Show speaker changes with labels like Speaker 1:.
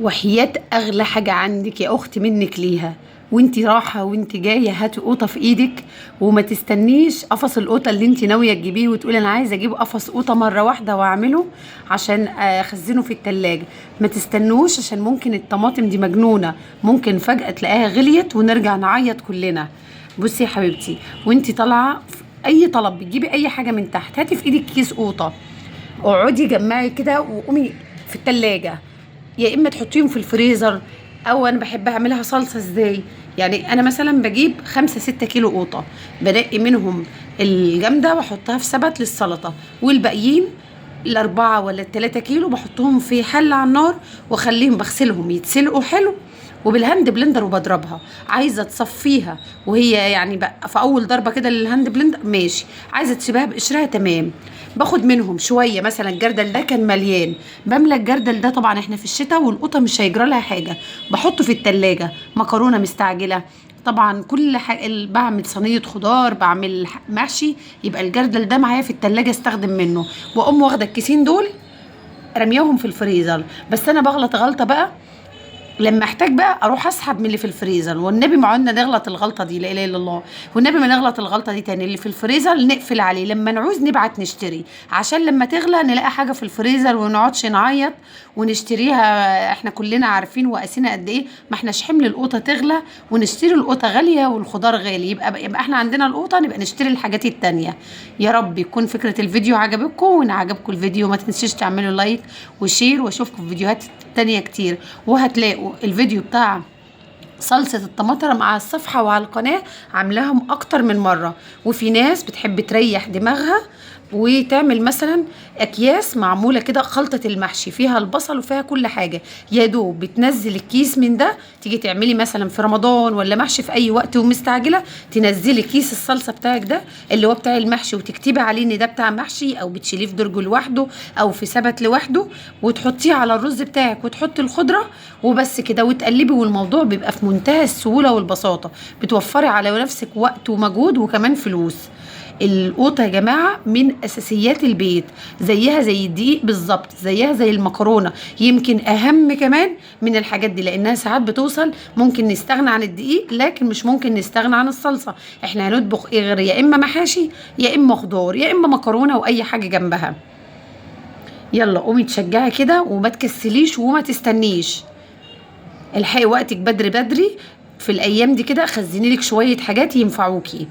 Speaker 1: وحياة اغلى حاجة عندك يا اختي منك ليها، وانتي رايحة وانتي جاية هاتي قوطه في ايدك، وما تستنيش قفص القوطه اللي انتي ناوية تجيبيه وتقولي انا عايزه اجيب قفص قوطه مرة واحدة واعمله عشان اخزنه في التلاجة. ما تستنوش، عشان ممكن الطماطم دي مجنونة، ممكن فجاة تلاقيها غليت ونرجع نعيط كلنا. بصي يا حبيبتي، وانتي طالعه اي طلب بتجيبي اي حاجة من تحت، هاتي في ايدك كيس قوطه، اقعدي جمعي كده وقومي في التلاجة، يا اما تحطيهم في الفريزر، او انا بحب اعملها صلصه. ازاي؟ يعني انا مثلا بجيب 5 6 كيلو قوطه، بنقي منهم الجامدة واحطها في سبت للسلطة، والباقيين ال4 ولا 3 كيلو بحطهم في حله على النار واخليهم، بغسلهم يتسلقوا حلو وبال hand blender وبضربها. عايزه تصفيها وهي يعني بقى في اول ضربه كده لل hand blender ماشي، عايزه تسيبها بقشرها تمام. باخد منهم شوية، مثلا الجردل ده كان مليان، بملى الجردل ده، طبعا احنا في الشتاء والقطه مش هيجرى لها حاجة، بحطه في التلاجة. مكرونه مستعجلة طبعا، كل حاجة بعمل صينية خضار، بعمل محشي، يبقى الجردل ده معايا في التلاجة استخدم منه. واقوم واخده الكيسين دول رميهم في الفريزر. بس انا بغلط غلطه بقى، لما احتاج بقى اروح اسحب من اللي في الفريزر، والنبي ما عدنا نغلط الغلطة دي، لا اله الا الله، والنبي ما نغلط الغلطة دي تاني. اللي في الفريزر نقفل عليه، لما نعوز نبعت نشتري، عشان لما تغلى نلاقي حاجة في الفريزر ونقعدش نعيط ونشتريها. احنا كلنا عارفين وقاسينا قد ايه، ما احناش حمل القوطه تغلى ونشتري القوطه غالية والخضار غالي، يبقى احنا عندنا القوطه نبقى نشتري الحاجات التانية. يا رب يكون فكرة الفيديو عجبتكم، وان عجبكم الفيديو ما تنسيش تعملوا like و share، واشوفكم في فيديوهات تانية كتير. وهتلاقوا الفيديو بتاع صلصة الطماطم مع الصفحة وعلى القناة، عاملاهم اكتر من مرة. وفي ناس بتحب تريح دماغها وتعمل مثلا اكياس معمولة كده خلطة المحشي فيها البصل وفيها كل حاجة، يا دوب بتنزل الكيس من ده، تيجي تعملي مثلا في رمضان ولا محشي في اي وقت ومستعجلة، تنزلي كيس الصلصة بتاعك ده اللي هو بتاع المحشي، وتكتبي عليه ان ده بتاع محشي، او بتشيليه في درج لوحده او في سبت لوحده، وتحطيه على الرز بتاعك وتحطي الخضرة وبس كده، وتقلبي، والموضوع بيبقى في منتهى السهولة والبساطة. بتوفري على نفسك وقت ومجهود وكمان فلوس. القوطة يا جماعة من أساسيات البيت، زيها زي الدقيق بالظبط، زيها زي المكرونة، يمكن أهم كمان من الحاجات دي، لأنها ساعات بتوصل ممكن نستغنى عن الدقيق، لكن مش ممكن نستغنى عن الصلصة. احنا هنطبخ ايه غير يا إما محاشي يا إما خضار يا إما مكرونة وأي حاجة جنبها. يلا قومي تشجعي كده وما تكسليش وما تستنيش، الحقي وقتك بدري بدري في الأيام دي كده، خزني لك شوية حاجات ينفعوكي.